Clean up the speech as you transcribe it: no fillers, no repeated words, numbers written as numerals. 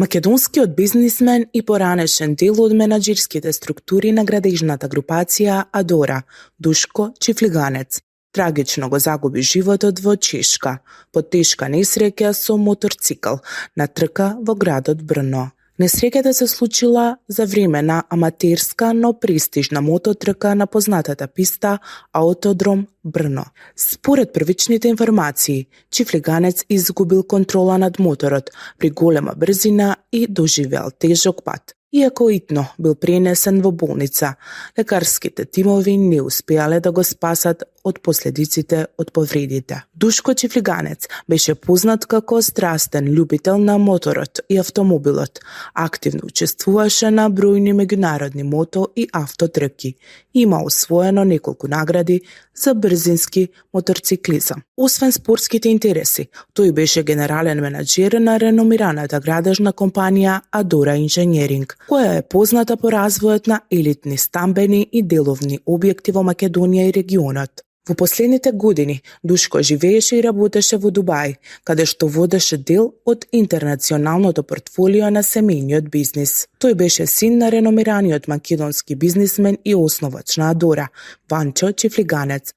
Македонскиот бизнисмен и поранешен дел од менаџерските структури на градежната групација Адора, Душко Чифлиганец, трагично го загуби животот во Чешка по тешка несреќа со моторцикл на трка во градот Брно. Несреќата се случила за време на аматерска, но престижна мототрка на познатата писта Аутодром Брно. Според првичните информации, Чифлиганец изгубил контрола над моторот при голема брзина и доживеал тежок пат. Иако итно бил пренесен во болница, лекарските тимови не успеале да го спасат од последиците од повредите. Душко Чифлиганец беше познат како страстен љубител на моторот и автомобилот. Активно учествуваше на бројни меѓународни мото и автотрки. Има освоено неколку награди за брзински моторциклизам. Освен спортските интереси, тој беше генерален менаџер на реномираната градежна компанија Адора Инженеринг, која е позната по развојот на елитни стамбени и деловни објекти во Македонија и регионот. Во последните години Душко живееше и работеше во Дубај, каде што водеше дел од интернационалното портфолио на семејниот бизнис. Тој беше син на реномираниот македонски бизнисмен и основач на Адора, Ванчо Чифлиганец,